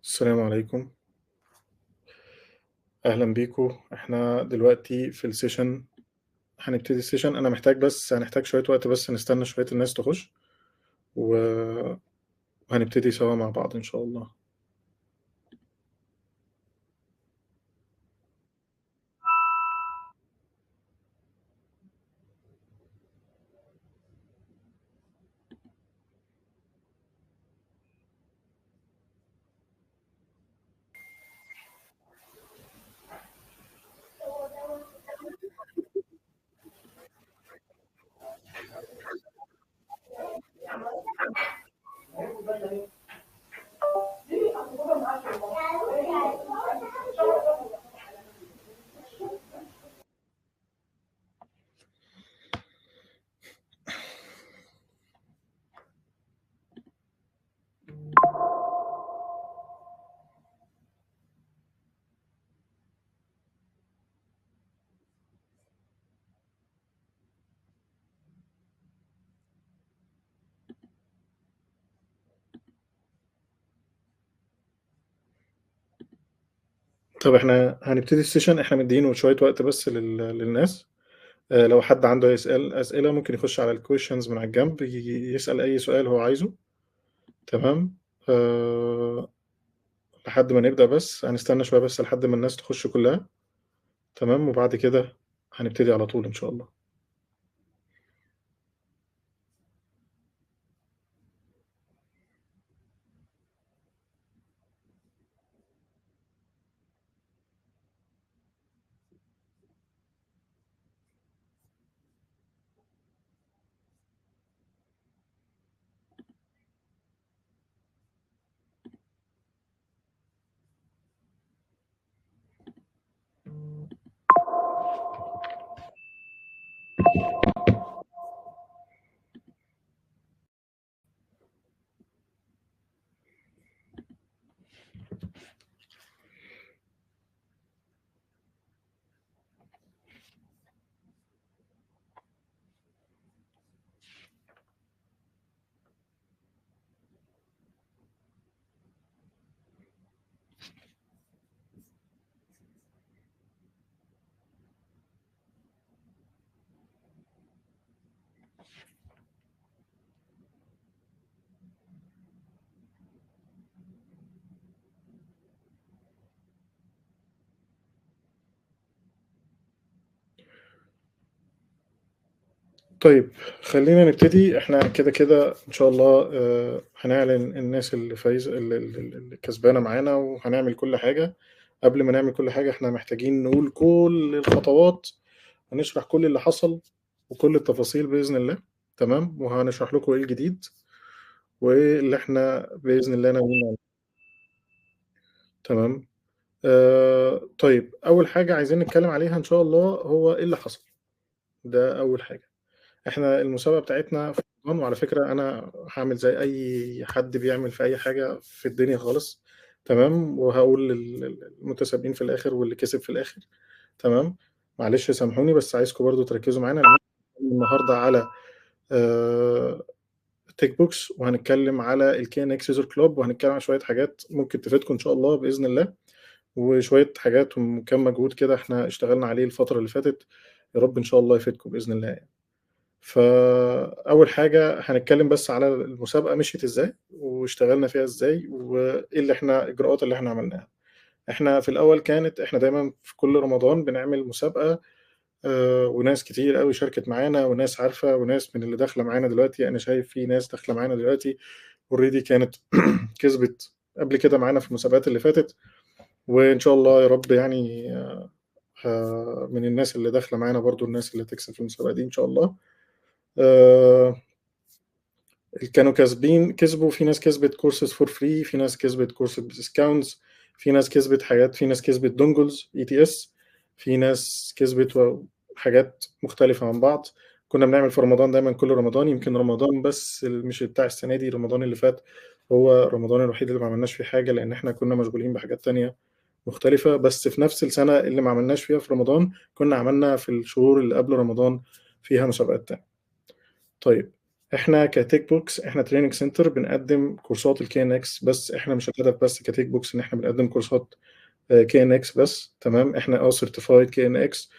السلام عليكم. اهلا بيكم. احنا دلوقتي في ال session، هنبتدي ال session. انا محتاج بس هنحتاج شوية وقت بس نستنى شوية الناس تخش وهنبتدي سوا مع بعض ان شاء الله. طب احنا هنبتدي ال session، احنا مدينة شوية وقت بس للناس. لو حد عنده يسأل أسئلة ممكن يخش على ال questions من على الجنب يسأل أي سؤال هو عايزه. تمام. لحد ما نبدأ بس هنستنى شوية بس لحد ما الناس تخش كلها. تمام، وبعد كده هنبتدي على طول إن شاء الله. طيب خلينا نبتدي. احنا كده كده ان شاء الله هنعلن الناس اللي فايزه اللي كسبانه معانا، وهنعمل كل حاجة. قبل ما نعمل كل حاجة احنا محتاجين نقول كل الخطوات ونشرح كل اللي حصل وكل التفاصيل باذن الله. تمام، وهنشرح لكم ايه الجديد وايه اللي احنا باذن الله ناويين نعمله. تمام. طيب اول حاجة عايزين نتكلم عليها ان شاء الله هو ايه اللي حصل. ده اول حاجة. احنا المسابقة بتاعتنا في رمضان، وعلى فكرة انا هعمل زي اي حد بيعمل في اي حاجة في الدنيا خالص. تمام، وهقول للمتسابقين في الاخر واللي كسب في الاخر. تمام، معلش سامحوني بس عايزكم برضو تركزوا معانا النهارده على تيك بوكس، وهنتكلم على ال KNX User Club، وهنتكلم على شوية حاجات ممكن تفيدكم ان شاء الله باذن الله، وشوية حاجات وكم مجهود كده احنا اشتغلنا عليه الفترة اللي فاتت، يا رب ان شاء الله يفيدكم باذن الله يعني. فأول حاجة هنتكلم بس على المسابقة مشيت ازاي واشتغلنا فيها ازاي وايه اللي احنا الاجراءات اللي احنا عملناها. احنا في الاول كانت احنا دايما في كل رمضان بنعمل مسابقة، وناس كتير قوي شاركت معانا وناس عارفة وناس من اللي داخلة معانا دلوقتي. انا شايف في ناس داخلة معانا دلوقتي already كانت كسبت قبل كده معانا في المسابقات اللي فاتت، وان شاء الله يا رب يعني من الناس اللي داخلة معانا برضو الناس اللي تكسب في المسابقة دي ان شاء الله. كانوا كاسبين، كسبوا. في ناس كسبت courses for free، في ناس كسبت courses ب discounts، في ناس كسبت حاجات، في ناس كسبت dongles ETS، في ناس كسبت حاجات مختلفة عن بعض. كنا بنعمل في رمضان دايما كل رمضان، يمكن رمضان بس مش بتاع السنة دي، رمضان اللي فات هو رمضان الوحيد اللي ما عملناش فيه حاجة لأن احنا كنا مشغولين بحاجات تانية مختلفة. بس في نفس السنة اللي ما عملناش فيها في رمضان كنا عملنا في الشهور اللي قبل رمضان فيها مسابقات تانية. طيب احنا ك Tech Books احنا training center بنقدم كورسات ال KNX، بس احنا مش الهدف بس ك Tech Books ان احنا بنقدم كورسات KNX بس، تمام؟ احنا certified KNX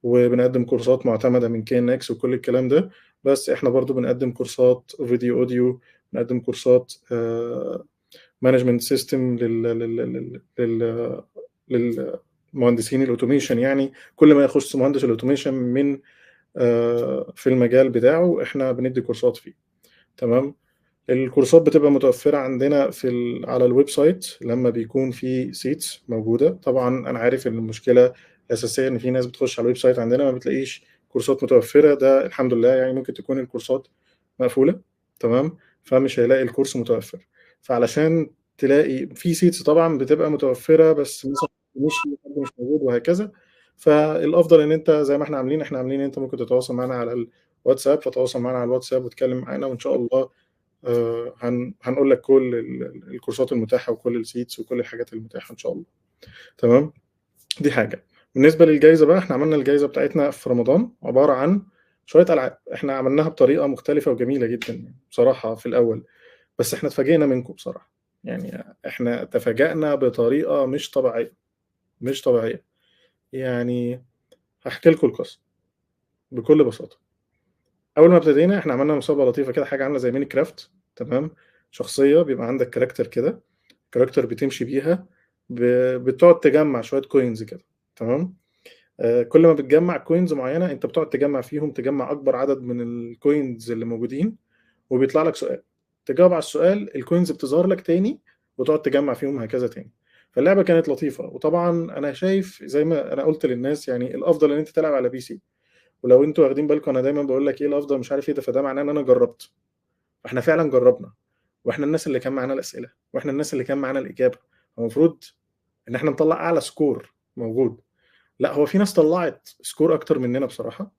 وبنقدم كورسات معتمدة من KNX وكل الكلام ده، بس احنا برضو بنقدم كورسات video audio، بنقدم كورسات management system لل للمهندسين ال automation، يعني كل ما يخص مهندس ال automation من في المجال بتاعه احنا بندي كورسات فيه، تمام؟ الكورسات بتبقى متوفرة عندنا على ال website لما بيكون في seats موجودة. طبعا انا عارف ان المشكلة الأساسية ان في ناس بتخش على ال website عندنا ما بتلاقيش كورسات متوفرة، ده الحمد لله يعني ممكن تكون الكورسات مقفولة، تمام؟ فمش هيلاقي الكورس متوفر. فعلشان تلاقي في seats طبعا بتبقى متوفرة بس مثلا مش موجود وهكذا، فالافضل ان انت زي ما احنا عاملين، احنا عاملين ان انت ممكن تتواصل معانا على الواتساب، فتواصل معانا على الواتساب وتكلم معانا، وان شاء الله هنقول لك كل الكورسات المتاحة وكل ال seats وكل الحاجات المتاحة ان شاء الله، تمام؟ دي حاجة. بالنسبة للجائزه بقى، احنا عملنا الجائزة بتاعتنا في رمضان عبارة عن شوية العاب، احنا عملناها بطريقة مختلفة وجميلة جدا بصراحة في الاول، بس احنا اتفاجئنا منكم بصراحة، يعني احنا تفاجئنا بطريقة مش طبيعية، مش طبيعية. يعني هحكي لكم القصة بكل بساطة. اول ما ابتدينا احنا عملنا مسابقة لطيفة كده، حاجة عامله زي Minecraft، تمام؟ شخصية بيبقى عندك character كده، character بتمشي بيها، بتقعد تجمع شوية coins كده، تمام؟ كل ما بتجمع coins معينة انت بتقعد تجمع فيهم، تجمع اكبر عدد من ال coins اللي موجودين، وبيطلع لك سؤال، تجاوب على السؤال، ال coins بتظهر لك تاني وتقعد تجمع فيهم هكذا تاني. فاللعبه كانت لطيفة، وطبعا انا شايف زي ما انا قلت للناس يعني الافضل ان انت تلعب على PC، ولو انتوا واخدين بالكم انا دايما بقول لك ايه الافضل مش عارف ايه ده، فده معناه ان انا جربت، احنا فعلا جربنا، واحنا الناس اللي كان معانا الاسئلة، واحنا الناس اللي كان معانا الاجابة، المفروض ان احنا نطلع اعلى score موجود. لا، هو في ناس طلعت score اكتر مننا بصراحة،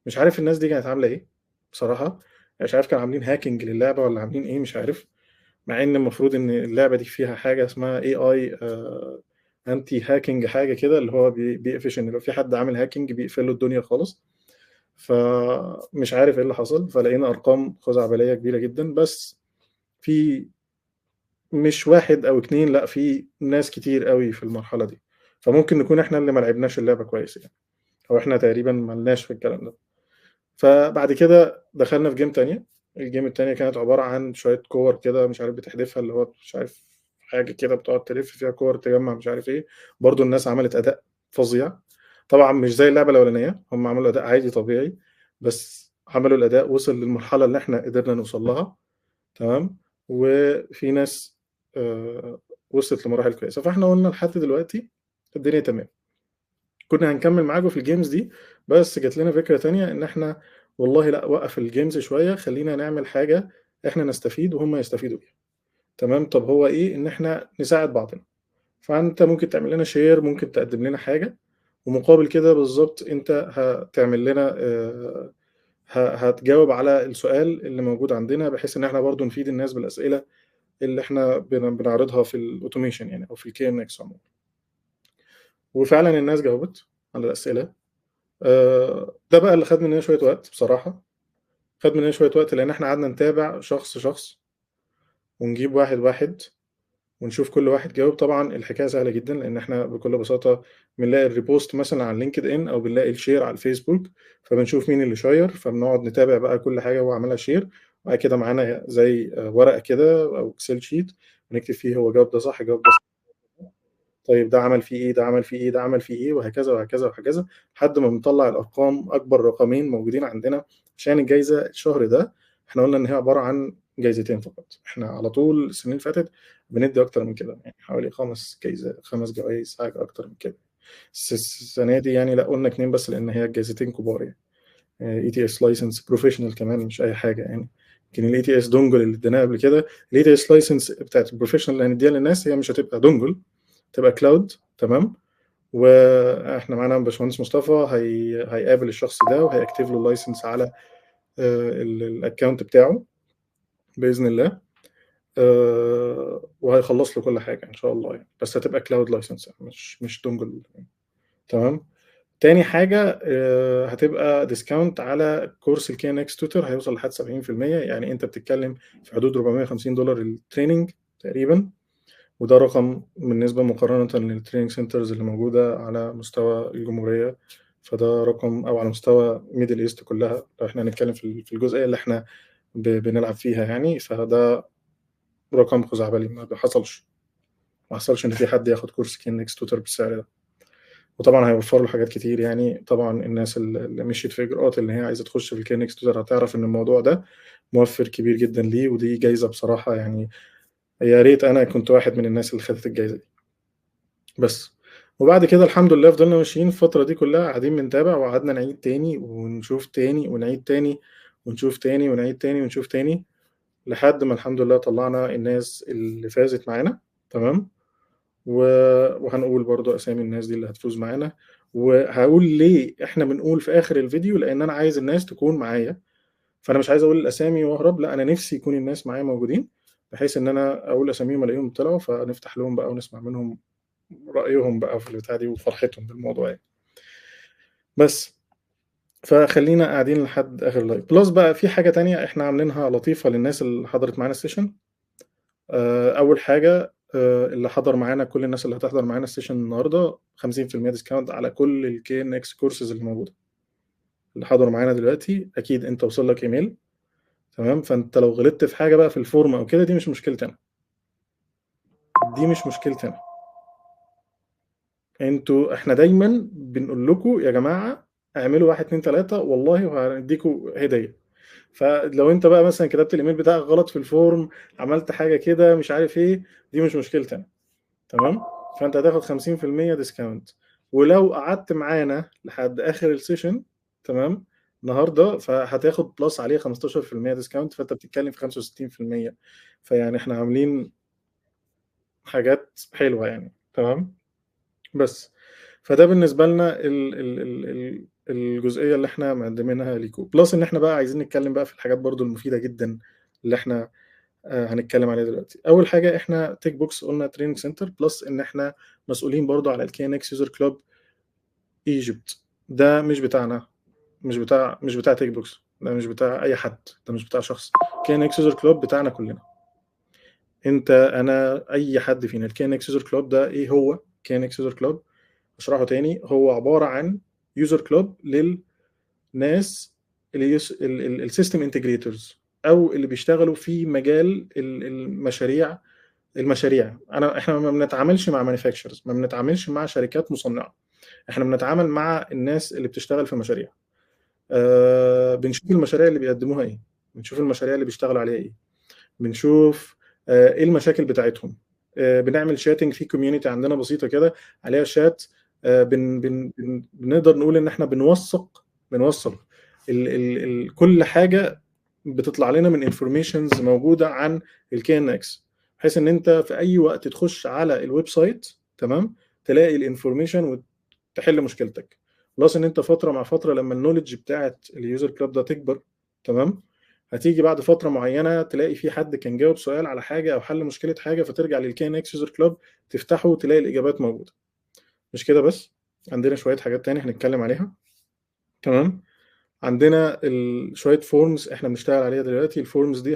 مش عارف الناس دي كانت عامله ايه بصراحة، مش عارف كانوا عاملين hacking للعبة ولا عاملين ايه مش عارف، مع ان المفروض ان اللعبة دي فيها حاجة اسمها AI anti hacking، حاجة كده اللي هو بيقفش ان لو في حد عامل hacking بيقفل له الدنيا خالص. فمش عارف ايه اللي حصل، فلقينا ارقام خزعبليه كبيرة جدا، بس في مش واحد او اتنين، لا في ناس كتير قوي في المرحلة دي، فممكن نكون احنا اللي ما لعبناش اللعبة كويس يعني، او احنا تقريبا ما لناش في الكلام ده. فبعد كده دخلنا في game تانية، ال game التانية كانت عبارة عن شوية كور كده مش عارف بتحدفها، اللي هو مش عارف حاجة كده بتقعد تلف فيها كور تجمع مش عارف ايه، برضو الناس عملت أداء فظيع، طبعا مش زي اللعبة الأولانية، هم عملوا أداء عادي طبيعي، بس عملوا الأداء وصل للمرحلة اللي احنا قدرنا نوصل لها، تمام؟ وفي ناس وصلت لمراحل كويسة. فاحنا قلنا لحد دلوقتي الدنيا تمام، كنا هنكمل معاكم في ال games دي، بس جات لنا فكرة تانية ان احنا والله لا، وقف ال games شوية، خلينا نعمل حاجة احنا نستفيد وهم يستفيدوا بيها، تمام؟ طب هو ايه؟ ان احنا نساعد بعضنا، فانت ممكن تعمل لنا share، ممكن تقدم لنا حاجة، ومقابل كده بالظبط انت هتعمل لنا هتجاوب على السؤال اللي موجود عندنا، بحيث ان احنا برضو نفيد الناس بالاسئلة اللي احنا بنعرضها في ال automation يعني، او في ال KNX عموما. وفعلا الناس جاوبت على الاسئلة. ده بقى اللي خد مننا شوية وقت بصراحة، خد مننا شوية وقت، لان احنا قعدنا نتابع شخص شخص، ونجيب واحد واحد، ونشوف كل واحد جاوب. طبعا الحكاية سهلة جدا، لان احنا بكل بساطة بنلاقي ال repost مثلا على LinkedIn، او بنلاقي ال share على الفيسبوك، فبنشوف مين اللي share، فبنقعد نتابع بقى كل حاجة هو عملها share، وبعد كده معانا زي ورقة كده او Excel sheet بنكتب فيه هو جاوب ده صح، جاوب ده صح، طيب ده عمل فيه ايه، ده عمل فيه ايه، ده عمل فيه ايه، وهكذا وهكذا وهكذا، لحد ما بنطلع الارقام، اكبر رقمين موجودين عندنا عشان الجايزة الشهر ده. احنا قلنا ان هي عبارة عن جايزتين فقط، احنا على طول السنين اللي فاتت بندي اكتر من كده، يعني حوالي 5 جايزة، 5 جوائز، حاجة اكتر من كده. السنة دي يعني لا، قلنا 2 بس، لان هي الجايزتين كبار يعني، ETS license professional كمان، مش اي حاجة يعني. يمكن ال ETS dongle اللي اديناها قبل كده، ال ETS license بتاعت ال professional اللي هنديها للناس هي مش هتبقى dongle، تبقى cloud، تمام؟ واحنا معانا باشمهندس مصطفى هيقابل الشخص ده وهي activate له ال license على ال account بتاعه باذن الله، وهيخلص له كل حاجة ان شاء الله يعني، بس هتبقى cloud license مش dongle يعني. تمام. تاني حاجة هتبقى discount على كورس ال KNX Tutor، هيوصل لحد 70%، يعني انت بتتكلم في حدود $450 ال training تقريبا، وده رقم بالنسبة مقارنة لل training centers اللي موجودة على مستوى الجمهورية، فده رقم، او على مستوى Middle East كلها لو احنا هنتكلم في الجزئية اللي احنا بنلعب فيها يعني، فده رقم خزعبلي، ما حصلش ان في حد ياخد كورس KNX Tutor بالسعر ده. وطبعا هيوفر له حاجات كتير يعني. طبعا الناس اللي مشيت في اجراءات اللي هي عايزه تخش في ال KNX Tutor هتعرف ان الموضوع ده موفر كبير جدا ليه، ودي جايزة بصراحة يعني، يا ريت انا كنت واحد من الناس اللي خدت الجايزة دي. بس وبعد كده الحمد لله فضلنا ماشيين الفترة دي كلها قاعدين بنتابع، وقعدنا نعيد تاني ونشوف تاني ونعيد تاني ونشوف تاني ونعيد تاني ونشوف تاني، لحد ما الحمد لله طلعنا الناس اللي فازت معانا. تمام، وهنقول برضو اسامي الناس دي اللي هتفوز معانا، وهقول ليه احنا بنقول في اخر الفيديو، لان انا عايز الناس تكون معايا، فانا مش عايز اقول الاسامي واهرب، لا انا نفسي يكون الناس معايا موجودين، بحيث ان انا اقول اساميهم الاقيهم طلعوا، فنفتح لهم بقى ونسمع منهم رايهم بقى في البتاع دي وفرحتهم بالموضوع يعني. بس فخلينا قاعدين لحد اخر live. plus بقى في حاجة تانية احنا عاملينها لطيفة للناس اللي حضرت معانا ال session. اول حاجة اللي حضر معانا، كل الناس اللي هتحضر معانا ال session النهارده 50% discount على كل ال KNX courses اللي موجوده. اللي حضروا معانا دلوقتي اكيد انت وصل لك ايميل، تمام؟ فانت لو غلطت في حاجة بقى في ال form او كده، دي مش مشكلتي انا، دي مش مشكلتي انا. انتوا احنا دايما بنقول لكم يا جماعة اعملوا 1 2 3 والله وهنديكوا هديه. فلو انت بقى مثلا كتبت الايميل بتاعك غلط في ال form، عملت حاجة كده مش عارف ايه، دي مش مشكلتي انا. تمام؟ فانت هتاخد 50% discount، ولو قعدت معانا لحد اخر ال session، تمام، النهارده، فهتاخد plus عليه 15% discount، فانت بتتكلم في 65%. فيعني احنا عاملين حاجات حلوة يعني. تمام، بس فده بالنسبة لنا ال ال ال ال الجزئية اللي احنا مقدمينها ليكم. plus ان احنا بقى عايزين نتكلم بقى في الحاجات برضو المفيدة جدا اللي احنا هنتكلم عليها دلوقتي. اول حاجه، احنا Tech Box قلنا training center، plus ان احنا مسؤولين برضو على ال KNX User Club Egypt. ده مش بتاعنا، مش بتاع Tech Box، ده مش بتاع اي حد، ده مش بتاع شخص. KNX User Club بتاعنا كلنا، انت، انا، اي حد فينا. ال KNX User Club ده ايه هو؟ KNX User Club اشرحه تاني، هو عبارة عن user club للناس اللي ال system integrators او اللي بيشتغلوا في مجال المشاريع. احنا ما بنتعاملش مع manufacturers، ما بنتعاملش مع شركات مصنعه، احنا بنتعامل مع الناس اللي بتشتغل في مشاريع. بنشوف المشاريع اللي بيقدموها ايه، بنشوف المشاريع اللي بيشتغلوا عليها ايه، بنشوف ايه المشاكل بتاعتهم. بنعمل chatting في community عندنا بسيطة كده عليها شات. بن بن بن بنقدر نقول ان احنا بنوثق ال ال ال كل حاجة بتطلع لنا من informations موجودة عن ال KNX، بحيث ان انت في اي وقت تخش على ال website، تمام، تلاقي ال information وتحل مشكلتك. plus ان انت فترة مع فترة لما ال knowledge بتاعت ال user club ده تكبر، تمام، هتيجي بعد فترة معينة تلاقي في حد كان جاوب سؤال على حاجة او حل مشكلة حاجه، فترجع لل KNX User Club تفتحه وتلاقي الاجابات موجوده. مش كده بس، عندنا شوية حاجات تانية هنتكلم عليها. تمام، عندنا شوية forms احنا بنشتغل عليها دلوقتي. ال forms دي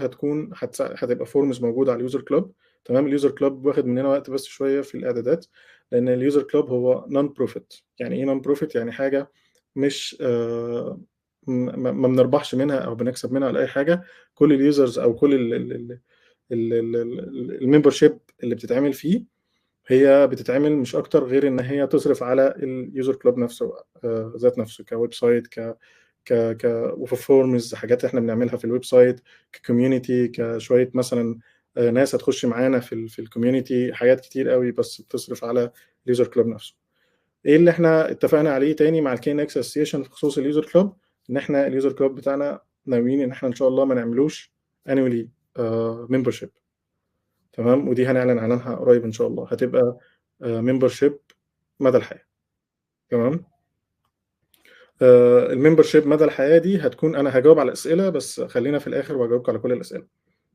هتبقى forms موجودة على ال user club. تمام، ال user club واخد مننا وقت بس شوية في الاعدادات، لان ال user club هو non profit. يعني ايه non profit؟ يعني حاجة مش ما بنربحش منها او بنكسب منها ولا اي حاجه. كل ال users او كل ال membership اللي بتتعمل فيه هي بتتعمل مش اكتر غير ان هي تصرف على ال user club نفسه ذات نفسه، ك website، ك ك ك وفي forms، حاجات احنا بنعملها في ال website، ك community، كشويه مثلا ناس هتخش معانا في ال community، حاجات كتير قوي بس بتصرف على ال user club نفسه. ايه اللي احنا اتفقنا عليه تاني مع ال KNX Association في خصوص ال user club؟ ان احنا ال user club بتاعنا ناويين ان احنا ان شاء الله ما نعملوش annually membership. تمام، ودي هنعلن عنها قريب ان شاء الله، هتبقى membership مدى الحياه. تمام، ال membership مدى الحياة دي هتكون، انا هجاوب على الاسئلة بس خلينا في الاخر وهجاوبك على كل الاسئله.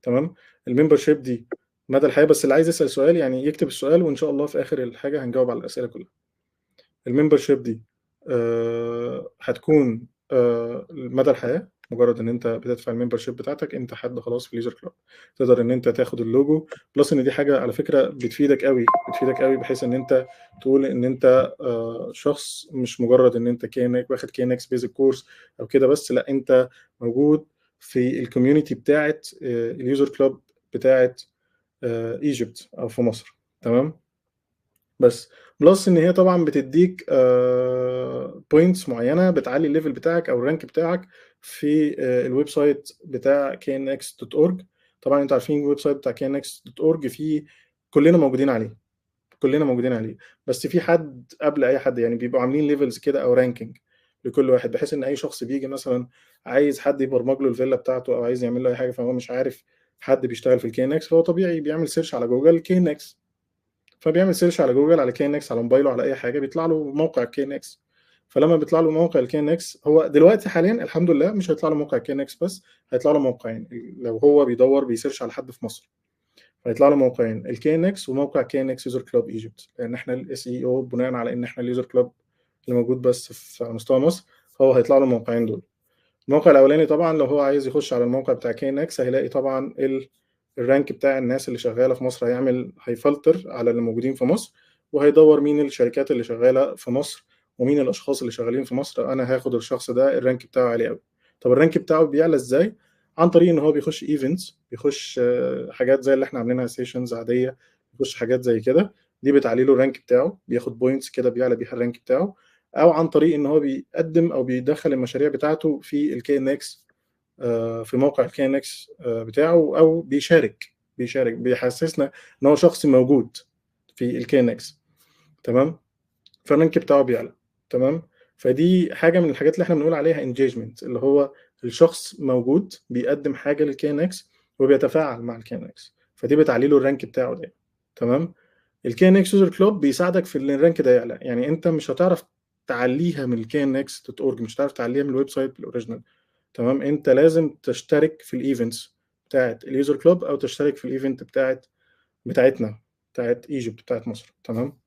تمام، ال membership دي مدى الحياه، بس اللي عايز يسال سؤال يعني يكتب السؤال، وان شاء الله في اخر الحاجة هنجاوب على الاسئلة كلها. ال membership دي هتكون مدى الحياة، مجرد ان انت بتدفع ال membership بتاعتك انت حد خلاص في ال user club، تقدر ان انت تاخد ال logo. plus ان دي حاجة على فكرة بتفيدك قوي، بتفيدك قوي، بحيث ان انت تقول ان انت شخص مش مجرد ان انت كانك واخد KNX basic course او كده بس، لا انت موجود في ال community بتاعه ال user club بتاعه Egypt او في مصر. تمام. بس plus ان هي طبعا بتديك points معينة بتعلي ال level بتاعك او ال rank بتاعك في ال website بتاع knx.org. طبعا انتوا عارفين ال website بتاع knx.org فيه كلنا موجودين عليه، كلنا موجودين عليه، بس في حد قبل اي حد، يعني بيبقوا عاملين levels كده او ranking لكل واحد، بحيث ان اي شخص بيجي مثلا عايز حد يبرمج له الفيلا بتاعته او عايز يعمل له اي حاجة، فهو مش عارف حد بيشتغل في ال KNX، فهو طبيعي بيعمل search على جوجل KNX، فبيعمل search على جوجل على KNX على موبايله على اي حاجة، بيطلع له موقع KNX. فلما بيطلع له موقع ال KNX، هو دلوقتي حاليا الحمد لله مش هيطلع له موقع KNX بس، هيطلع له موقعين. لو هو بيدور بي search على حد في مصر هيطلع له موقعين، ال KNX وموقع KNX User Club Egypt، لان احنا ال SEO بناء على ان احنا ال user club اللي موجود بس في مستوى مصر، فهو هيطلع له الموقعين دول. الموقع الاولاني طبعا لو هو عايز يخش على الموقع بتاع KNX هيلاقي طبعا ال rank بتاع الناس اللي شغالة في مصر، هيعمل هيفلتر على اللي موجودين في مصر، وهيدور مين الشركات اللي شغالة في مصر ومين الاشخاص اللي شغالين في مصر. انا هاخد الشخص ده ال rank بتاعه عالي قوي. طب ال rank بتاعه بيعلى ازاي؟ عن طريق ان هو بيخش events، بيخش حاجات زي اللي احنا عاملينها sessions عادية، بيخش حاجات زي كده، دي بتعلي له ال rank بتاعه، بياخد points كده بيعلى بيها ال rank بتاعه، او عن طريق ان هو بيقدم او بيدخل المشاريع بتاعته في ال KNX، في موقع ال KNX بتاعه، او بيشارك بيحسسنا ان هو شخص موجود في ال KNX. تمام. فال rank بتاعه بيعلى. تمام. فدي حاجة من الحاجات اللي احنا بنقول عليها engagement، اللي هو الشخص موجود بيقدم حاجة لل KNX وبيتفاعل مع ال KNX، فدي بتعلي له ال rank بتاعه ده. تمام. ال KNX User Club بيساعدك في ان ال rank ده يعلى، يعني انت مش هتعرف تعليها من ال KNX.org، مش هتعرف تعليها من ال website ال original. تمام. انت لازم تشترك في ال events بتاعت ال user club، او تشترك في ال event بتاعتنا بتاعت Egypt بتاعت مصر. تمام.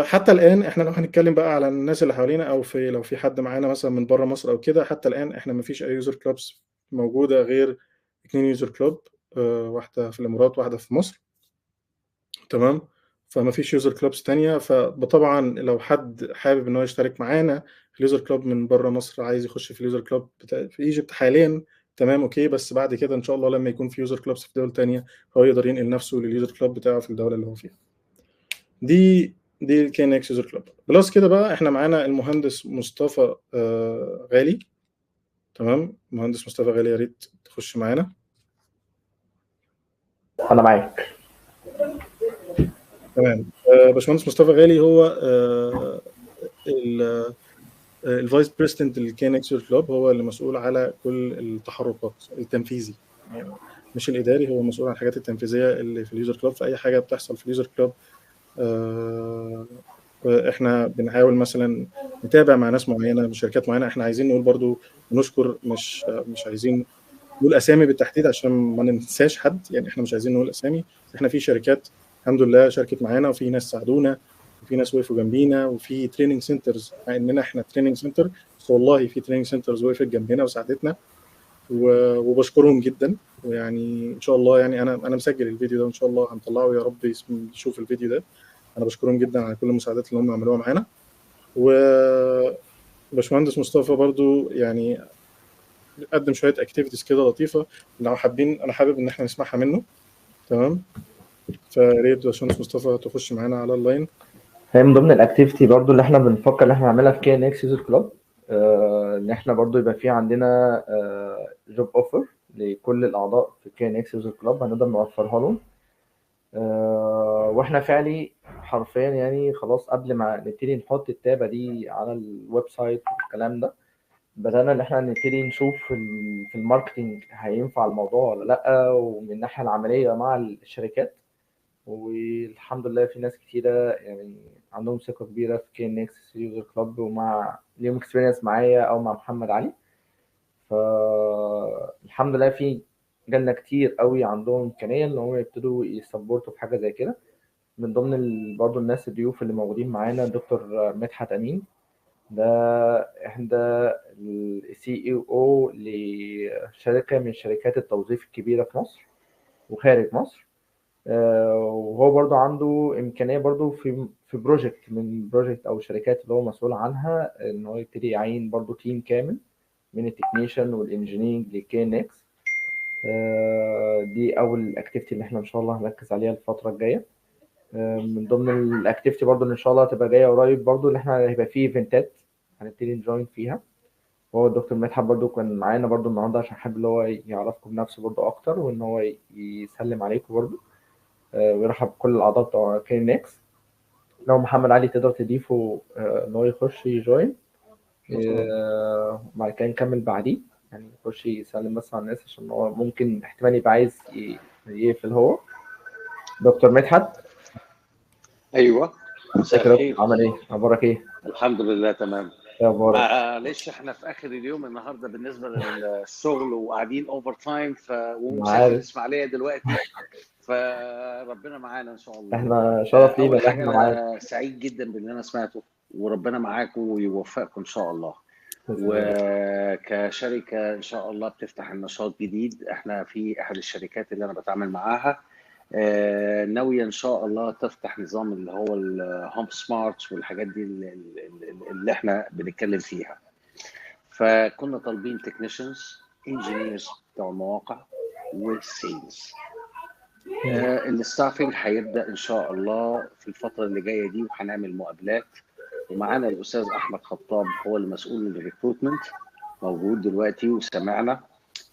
حتى الان احنا لو هنتكلم بقى على الناس اللي حوالينا، او في لو في حد معانا مثلا من بره مصر او كده، حتى الان احنا ما فيش اي user clubs موجودة غير 2 user club، واحدة في الامارات واحدة في مصر. تمام. فما فيش user clubs تانية. فطبعا لو حد حابب ان هو يشترك معانا في ال user club من بره مصر، عايز يخش في ال user club في Egypt حاليا، تمام okay، بس بعد كده ان شاء الله لما يكون في user clubs في دول تانية هو يقدر ينقل نفسه لل user club بتاعه في الدولة اللي هو فيها. دي ال KNX User Club. plus كده بقى احنا معانا المهندس مصطفى غالي. تمام. مهندس مصطفى غالي، يا ريت تخش معانا. انا معاك. تمام. باشمهندس مصطفى غالي هو ال vice president لل KNX User Club، هو اللي مسؤول على كل التحركات التنفيذي، يعني مش الاداري، هو مسؤول عن الحاجات التنفيذية اللي في ال user club. في اي حاجة بتحصل في ال user club احنا بنحاول مثلا نتابع مع ناس معينة من شركات معينة. احنا عايزين نقول برضو نشكر، مش عايزين نقول اسامي بالتحديد عشان ما ننساش حد، يعني احنا مش عايزين نقول اسامي. احنا في شركات الحمد لله شاركت معانا، وفي ناس ساعدونا، وفي ناس وقفوا جنبينا، وفي training centers، مع اننا احنا training center، بس والله في training centers وقفت جنبنا وساعدتنا، وبشكرهم جدا. ويعني ان شاء الله، يعني انا مسجل الفيديو ده وان شاء الله هنطلعه، يا رب يشوف الفيديو ده. انا بشكرهم جدا على كل المساعدات اللي هم عملوها معانا. وباشمهندس مصطفى برضو يعني قدم شوية activities كده لطيفة، لو حابين انا حابب ان احنا نسمعها منه. تمام. فياريت باشمهندس مصطفى تخش معانا على ال line. هي من ضمن ال activity برضو اللي احنا بنفكر ان احنا نعملها في KNX User Club، ان احنا برضو يبقى في عندنا job offer لكل الاعضاء في KNX User Club، هنقدر نوفرها لهم. واحنا فعلي حرفيا يعني خلاص قبل ما نبتدي نحط التابه دي على ال website والكلام ده، بدأنا ان احنا نبتدي نشوف في ال marketing هينفع الموضوع ولا لا، ومن الناحية العملية مع الشركات. والحمد لله في ناس كتيرة يعني عندهم ثقة كبيرة في KNX User Club، ومع ليهم experience معايا او مع محمد علي، فالحمد لله في جالنا كتير قوي عندهم امكانية ان هم يبتدوا ي support وا في حاجة زي كده. من ضمن برضو الناس الضيوف اللي موجودين معانا دكتور مدحت امين، ده احدى ال CEO لشركة من شركات التوظيف الكبيرة في مصر وخارج مصر. وهو برضو عنده امكانية برضو في project من project او شركات اللي هو مسؤول عنها، ان هو يبتدي يعين برضو team كامل من ال technician وال engineering ل KNX. دي اول activity اللي احنا ان شاء الله هنركز عليها الفترة الجاية. من ضمن ال activity برضو اللي ان شاء الله هتبقى جاية قريب برضو، اللي احنا هيبقى فيه event ات هنبتدي ن join فيها. هو الدكتور مدحت برضو كان معانا برضو النهارده، عشان حابب اللي هو يعرفكم بنفسه برضو اكتر، وان هو يسلم عليكم برضو، ويرحب بكل الاعضاء بتوع KNX. لو محمد علي تقدر تضيفه، ان هو يخش ي join، وبعد كده نكمل بعديه، يعني يخش يسلم بس على الناس عشان هو ممكن احتمال يبقى عايز يقفل. هو دكتور مدحت. ايوه، مساء ازيك يا دكتور؟ الخير. عامل ايه؟ اخبارك ايه؟ الحمد لله تمام. ايه اخبارك؟ معلش احنا في اخر اليوم النهارده بالنسبة للشغل وقاعدين overtime، انا ومسافر عارف، الاسماعيلية دلوقتي، فربنا معانا ان شاء الله. احنا شرف لينا اول ان حاجة احنا معاك. انا سعيد جدا باللي انا سمعته، وربنا معاكم ويوفقكم ان شاء الله. بإذن الله. وكشركه ان شاء الله بتفتح النشاط جديد، احنا في احد الشركات اللي انا بتعامل معاها ناوية ان شاء الله تفتح نظام اللي هو ال home smart والحاجات دي اللي احنا بنتكلم فيها. فكنا طالبين technicians، engineers بتوع المواقع، وال sales. ال staffing هيبدا ان شاء الله في الفترة اللي جاية دي، وهنعمل مقابلات، ومعانا الاستاذ احمد خطاب هو المسؤول من ال recruitment، موجود دلوقتي وسمعنا،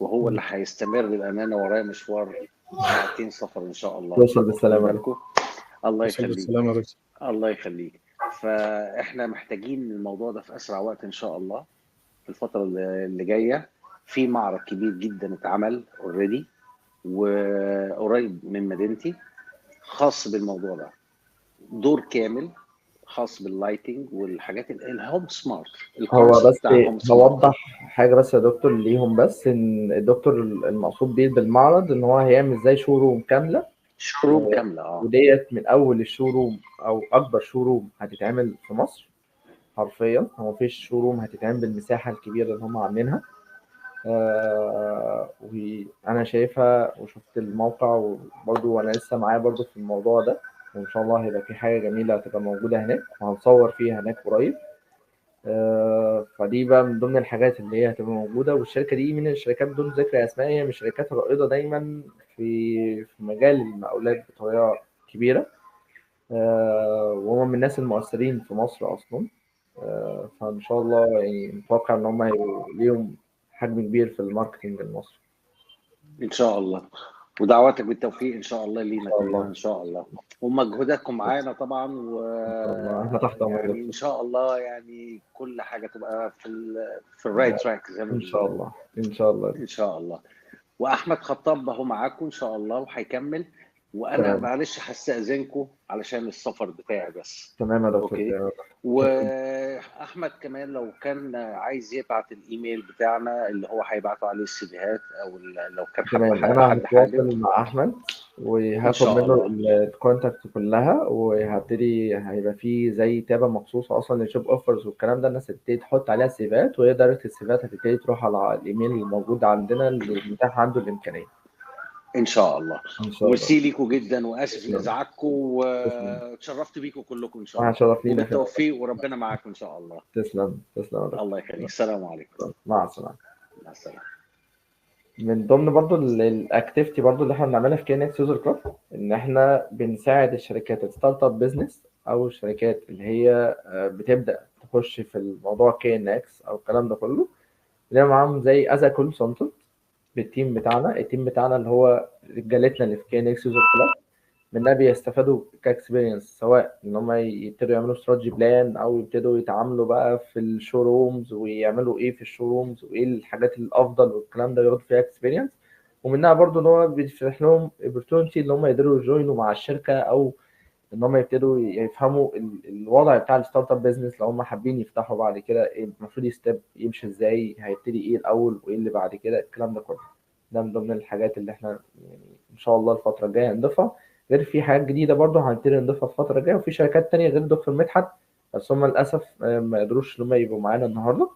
وهو اللي هيستمر لان انا ورايا مشوار ساعتين سفر ان شاء الله. توصل واخدين بالسلامة يا دكتور. بالكم؟ الله وصل يخليك. بالسلامة يا دكتور. الله يخليك. فاحنا محتاجين الموضوع ده في اسرع وقت ان شاء الله. في الفترة اللي جاية في معرض كبير جدا اتعمل already وقريب من مدينتي، خاص بالموضوع ده، دور كامل خاص بال lighting والحاجات ال home smart، هو ال concept بس بتاع home smart. هوضح حاجة بس يا دكتور ليهم، بس ان الدكتور المقصود بيه بالمعرض ان هو هيعمل زي showroom كاملة، showroom كاملة. وديت من اول ال showroom او اكبر showroom هتتعمل في مصر حرفيا. هو مفيش showroom هتتعمل بالمساحة الكبيرة اللي هم عاملينها. وانا شايفها وشفت الموقع، وبرضو انا لسه معايا برضو في الموضوع ده، وان شاء الله هيبقى في حاجة جميلة هتبقى موجودة هناك، وهنصور فيها هناك قريب. فدي بقى من ضمن الحاجات اللي هي هتبقى موجودة. والشركة دي من الشركات بدون ذكر اسماء، هي من الشركات الرائدة دايما في مجال المقاولات بطريقة كبيرة، وهم من الناس المؤثرين في مصر اصلا. فان شاء الله يعني متوقع ان هم هيبقوا ليهم حجم كبير في ال marketing المصري ان شاء الله، ودعواتك بالتوفيق ان شاء الله ان لينا شاء كلنا الله. ان شاء الله، ومجهوداتكم معانا طبعا، ان شاء الله احنا تحت امرك يا ويعني ان دكتور. شاء الله يعني كل حاجة تبقى في ال right track زي ما ان شاء بيقولوا. الله، ان شاء الله. ان شاء الله. واحمد خطاب هو معاكم ان شاء الله وهيكمل، وانا تمام معلش هستأذنكم علشان السفر بتاعي بس. تمام يا دكتور. okay. تمام. واحمد كمان لو كان عايز يبعت الايميل بتاعنا اللي هو هيبعته عليه ال CV هات، او لو كان حب تمام، انا حد حابب هتواصل مع احمد ان وهاخد شاء منه الله. ال contact كلها، وهبتدي هيبقى فيه زي tab مخصوصة اصلا لل job offers والكلام ده، الناس هتبتدي تحط عليها ال CV ات، وهي direct ال CV ات هتبتدي تروح على الايميل الموجود عندنا اللي متاح عنده الامكانية. ان شاء الله. ان شاء الله. وميرسي ليكم جدا، واسف تسلم لازعاجكم، تسلم. واتشرفت بيكم كلكم ان شاء احنا الله، شرف لينا في وبالتوفيق وربنا معاكم ان شاء الله. تسلم تسلم يا دكتور. الله يخليك. السلام عليكم. مع السلامة. مع السلامة. من ضمن برضو ال activity برضو اللي احنا بنعملها في KNX User Club، ان احنا بنساعد الشركات ال startup business او الشركات اللي هي بتبدا تخش في الموضوع KNX او الكلام ده كله، بنعمل معاهم زي as consultant بال team بتاعنا. ال team بتاعنا اللي هو رجالتنا اللي في KNX User Club، منها بيستفادوا ك experience، سواء ان هم يبتدوا يعملوا strategy plan، او يبتدوا يتعاملوا بقى في ال showrooms ويعملوا ايه في ال showrooms وايه الحاجات الافضل والكلام ده، ياخدوا فيها experience. ومنها برضو ان هو بيفتح لهم opportunity ان هم يقدروا ي join وا مع الشركة، او ان هم يبتدوا يفهموا الوضع بتاع ال startup business لو هم حابين يفتحوا بعد كده ايه المفروض step يمشي ازاي، هيبتدي ايه الاول وايه اللي بعد كده، الكلام ده كله. ده من ضمن الحاجات اللي احنا يعني ان شاء الله الفترة الجاية هنضيفها، غير في حاجات جديدة برضه هنبتدي نضيفها الفترة الجاية. وفي شركات تانية غير دكتور مدحت بس هم للاسف ما قدروش ان هم يبقوا معانا النهارده.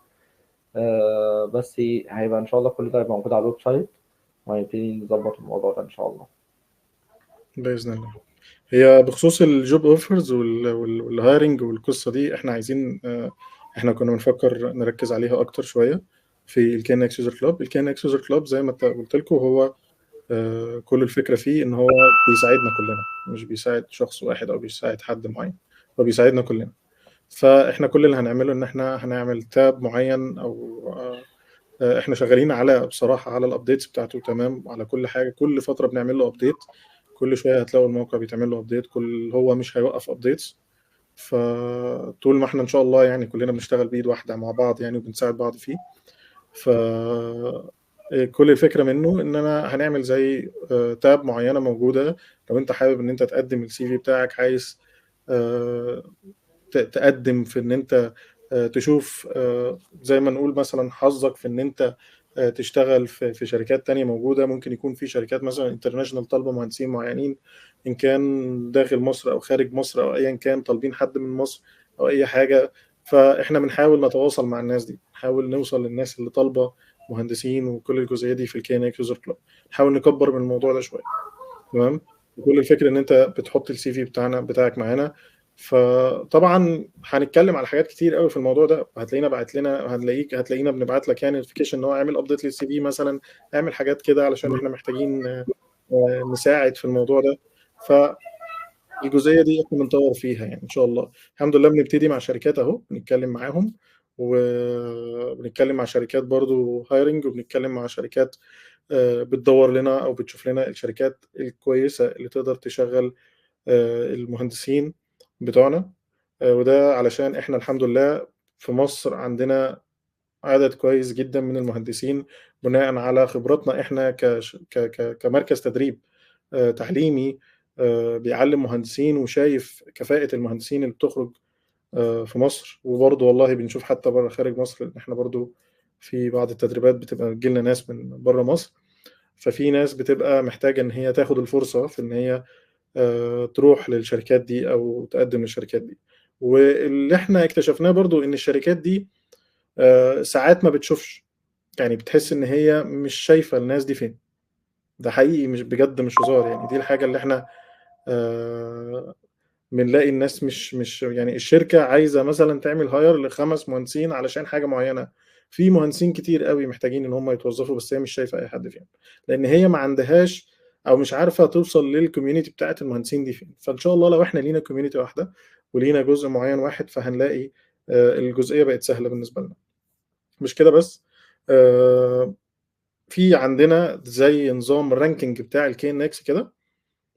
بس هيبقى ان شاء الله كل ده هيبقى موجود على ال website، وهنبتدي نظبط الموضوع ده ان شاء الله. باذن الله. هي بخصوص ال job offers وال hiring والقصه دي، احنا عايزين احنا كنا بنفكر نركز عليها اكتر شوية في ال KNX User Club. ال KNX User Club زي ما قلت لكم هو كل الفكرة فيه ان هو بيساعدنا كلنا، مش بيساعد شخص واحد او بيساعد حد معين، هو بيساعدنا كلنا. فاحنا كل اللي هنعمله ان احنا هنعمل tab معين، او احنا شغالين على بصراحة على ال updates بتاعته، تمام، على كل حاجة. كل فترة بنعمل له update، كل شوية هتلاقوا الموقع بيتعمل له update، كل هو مش هيوقف updates. فطول ما احنا ان شاء الله يعني كلنا بنشتغل بايد واحدة مع بعض يعني، وبنساعد بعض فيه. ف كل الفكرة منه ان انا هنعمل زي tab معينة موجودة، لو انت حابب ان انت تقدم ال CV بتاعك، عايز تقدم في ان انت تشوف زي ما نقول مثلا حظك في ان انت تشتغل في شركات تانية موجودة. ممكن يكون في شركات مثلا international طالبة مهندسين معينين، إن كان داخل مصر أو خارج مصر أو أيا كان، طالبين حد من مصر أو أي حاجة. فإحنا بنحاول نتواصل مع الناس دي، نحاول نوصل للناس اللي طالبة مهندسين وكل الجزئية دي في ال KNX User Club، نحاول نكبر من الموضوع ده شوية، تمام. وكل الفكرة إن أنت بتحط ال CV بتاعك معانا. فطبعا هنتكلم على حاجات كتير قوي في الموضوع ده، هتلاقينا بعت لنا، هتلاقينا بنبعت لك يعني notification ان هو اعمل update لل CV مثلا، اعمل حاجات كده علشان احنا محتاجين نساعد في الموضوع ده. فالجزئيه دي احنا بنطور فيها يعني ان شاء الله. الحمد لله بنبتدي مع شركات اهو، بنتكلم معاهم، وبنتكلم مع شركات برضو hiring، وبنتكلم مع شركات بتدور لنا او بتشوف لنا الشركات الكويسة اللي تقدر تشغل المهندسين بتوعنا. وده علشان احنا الحمد لله في مصر عندنا عدد كويس جدا من المهندسين، بناء على خبراتنا احنا كمركز تدريب تعليمي بيعلم مهندسين وشايف كفاءة المهندسين اللي بتخرج في مصر. وبرضه والله بنشوف حتى بره خارج مصر، لان احنا برضه في بعض التدريبات بتبقى بتجيلنا ناس من بره مصر. ففي ناس بتبقى محتاجة ان هي تاخد الفرصة في ان هي تروح للشركات دي او تقدم للشركات دي. واللي احنا اكتشفناه برضو ان الشركات دي ساعات ما بتشوفش، يعني بتحس ان هي مش شايفة الناس دي فين. ده حقيقي، مش بجد، مش هزار يعني. دي الحاجة اللي احنا بنلاقي الناس مش يعني الشركة عايزة مثلا تعمل hire ل5 مهندسين علشان حاجة معينة، في مهندسين كتير قوي محتاجين ان هم يتوظفوا، بس هي مش شايفة اي حد فيهم، لان هي ما عندهاش او مش عارفه توصل لل community بتاعت المهندسين دي فين. فان شاء الله لو احنا لينا community واحدة ولينا جزء معين واحد، فهنلاقي الجزئية بقت سهلة بالنسبة لنا. مش كده بس، في عندنا زي نظام ال ranking بتاع ال KNX كده،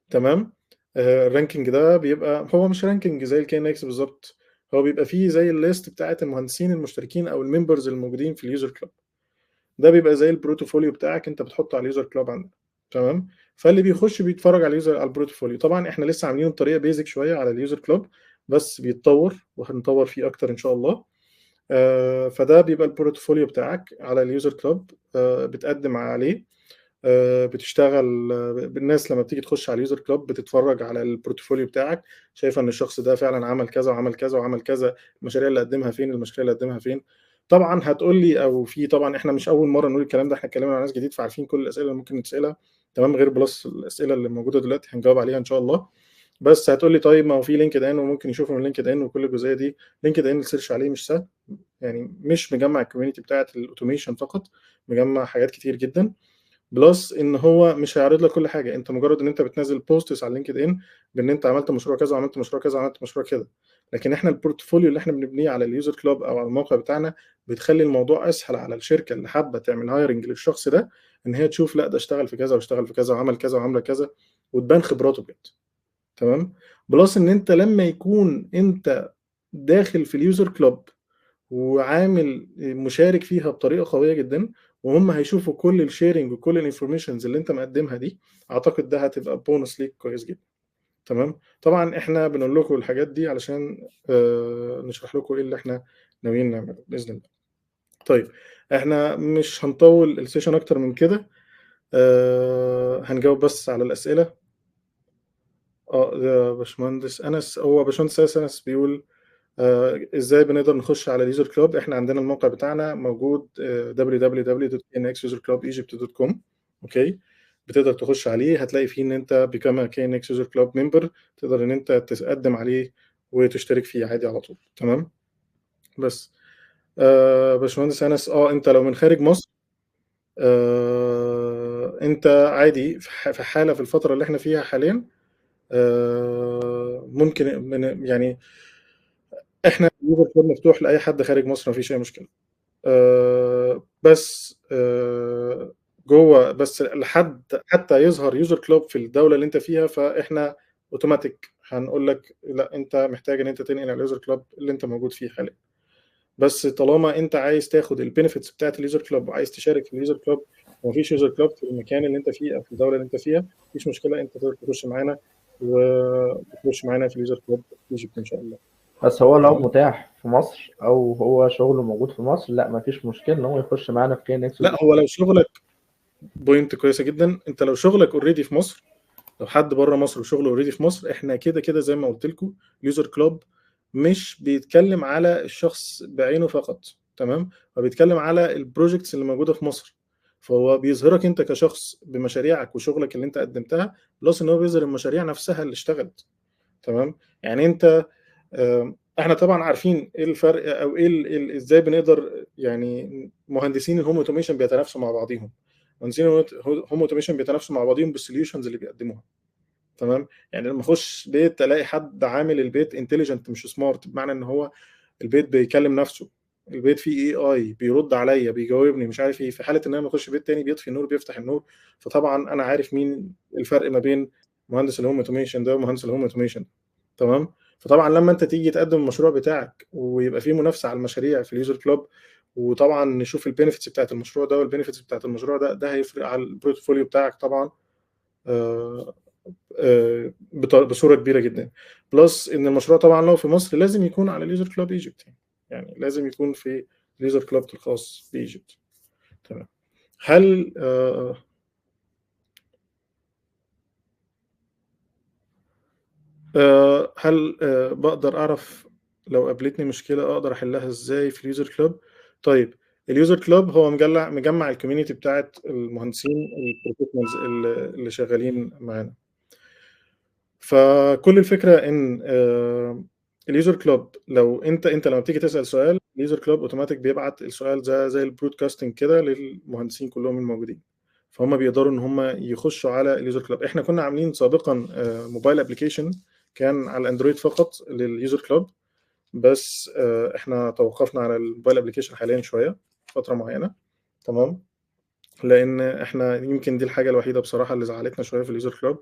تمام. ال ranking ده بيبقى هو مش ranking زي ال KNX بالظبط، هو بيبقى فيه زي ال list بتاعت المهندسين المشتركين او ال members الموجودين في ال user club. ده بيبقى زي ال portfolio بتاعك انت بتحطه على ال user club عندك، تمام. فاللي بيخش بيتفرج على ال user على ال portfolio. طبعا احنا لسه عاملينه بطريقة basic شوية على ال user club، بس بيتطور وهنطور فيه اكتر ان شاء الله. فده بيبقى ال portfolio بتاعك على ال user club، بتقدم عليه، بتشتغل. الناس لما بتيجي تخش على ال user club بتتفرج على ال portfolio بتاعك، شايفه ان الشخص ده فعلا عمل كذا وعمل كذا وعمل كذا، المشاريع اللي قدمها فين، المشاريع اللي قدمها فين. طبعا هتقول لي او في، طبعا احنا مش اول مرة نقول الكلام ده، احنا اتكلمنا مع ناس جديد فعارفين كل الاسئلة اللي ممكن نتسالها، تمام، غير plus الاسئلة اللي موجودة دلوقتي هنجاوب عليها ان شاء الله. بس هتقول لي طيب ما هو في LinkedIn وممكن يشوفوا من LinkedIn وكل الجزئية دي. LinkedIn ال search عليه مش سهل يعني، مش مجمع ال community بتاعه ال automation فقط، مجمع حاجات كتير جدا. plus ان هو مش هيعرض لك كل حاجة، انت مجرد ان انت بتنزل posts على LinkedIn بان انت عملت مشروع كذا وعملت مشروع كذا وعملت مشروع كذا. لكن احنا ال portfolio اللي احنا بنبنيه على ال user club او على الموقع بتاعنا بتخلي الموضوع اسهل على الشركة اللي حابة تعمل hiring للشخص ده، ان هي تشوف لا ده اشتغل في كذا واشتغل في كذا وعمل كذا وعمل كذا، وتبان خبراته بجد، تمام. plus ان انت لما يكون انت داخل في ال user club وعامل مشارك فيها بطريقة قوية جدا، وهم هيشوفوا كل ال sharing وكل ال informations اللي انت مقدمها دي، اعتقد ده هتبقى بونص ليك كويس جدا، تمام. طبعا احنا بنقول لكم الحاجات دي علشان نشرح لكم ايه اللي احنا ناويين نعمله باذن الله. طيب احنا مش هنطول ال session اكتر من كده، هنجاوب بس على الاسئلة. ده باشمهندس انس، هو باشمهندس انس بيقول ازاي بنقدر نخش على ال user club؟ احنا عندنا الموقع بتاعنا موجود www.knxuserclubegypt.com. okay، بتقدر تخش عليه، هتلاقي فيه ان انت become KNX user club member، تقدر ان انت تقدم عليه وتشترك فيه عادي على طول. تمام. بس باشمهندس انس، انت لو من خارج مصر انت عادي في حاله في الفترة اللي احنا فيها حاليا، ممكن من يعني احنا ال user club مفتوح لاي حد خارج مصر، مفيش اي مشكلة. بس جوه بس لحد حتى يظهر user club في الدولة اللي انت فيها، فاحنا اوتوماتيك هنقول لك لا، انت محتاج ان انت تنقل على ال user club اللي انت موجود فيه حاليا. بس طالما انت عايز تاخد ال benefits بتاعت ال user club وعايز تشارك في ال user club ومفيش user club في المكان اللي انت فيه او في الدولة اللي انت فيها، مفيش مشكلة، انت تقدر تخش معانا وتخش معانا في ال user club Egypt ان شاء الله. بس هو لو متاح في مصر او هو شغله موجود في مصر، لا مفيش مشكلة ان هو يخش معانا في KNX. لا، هو لو شغلك point كويسة جدا، انت لو شغلك already في مصر، لو حد بره مصر وشغله already في مصر، احنا كده كده زي ما قلت لكم ال user club مش بيتكلم على الشخص بعينه فقط. تمام، هو بيتكلم على ال projects اللي موجودة في مصر، فهو بيظهرك انت كشخص بمشاريعك وشغلك اللي انت قدمتها، plus ان هو بيظهر المشاريع نفسها اللي اشتغلت. تمام، يعني انت احنا طبعا عارفين ايه الفرق او ايه ازاي بنقدر، يعني مهندسين ال home automation بيتنافسوا مع بعضيهم، مهندسين ال home automation بيتنافسوا مع بعضيهم بال solutions اللي بيقدموها. تمام، يعني لما اخش بيت الاقي حد عامل البيت intelligent مش smart، بمعنى ان هو البيت بيكلم نفسه، البيت فيه AI بيرد عليا بيجاوبني مش عارف ايه، في حاله ان انا اخش بيت تاني بيطفي النور بيفتح النور، فطبعا انا عارف مين الفرق ما بين مهندس ال home automation ده ومهندس ال home automation. تمام، فطبعا لما انت تيجي تقدم المشروع بتاعك ويبقى فيه منافسه على المشاريع في ال user club، وطبعا نشوف ال benefits بتاعت المشروع ده وال benefits بتاعت المشروع ده، ده هيفرق على ال portfolio بتاعك طبعا بصورة كبيرة جدا. plus ان المشروع طبعا لو في مصر لازم يكون على ال user club Egypt، يعني لازم يكون في ال user club الخاص ب Egypt. تمام. هل هل بقدر اعرف لو قابلتني مشكلة اقدر احلها ازاي في ال user club؟ طيب ال user club هو مجمع ال community بتاعت المهندسين ال professionals اللي شغالين معانا. فكل الفكرة ان ال user club لو انت لما بتيجي تسال سؤال، ال user club automatic بيبعت السؤال زي ال broadcasting كده للمهندسين كلهم الموجودين، فهم بيقدروا ان هم يخشوا على ال user club. احنا كنا عاملين سابقا mobile application كان على ال Android فقط لل user club، بس احنا توقفنا على ال mobile application حاليا شوية فترة معينة. تمام، لان احنا يمكن دي الحاجة الوحيدة بصراحة اللي زعلتنا شوية في ال user club،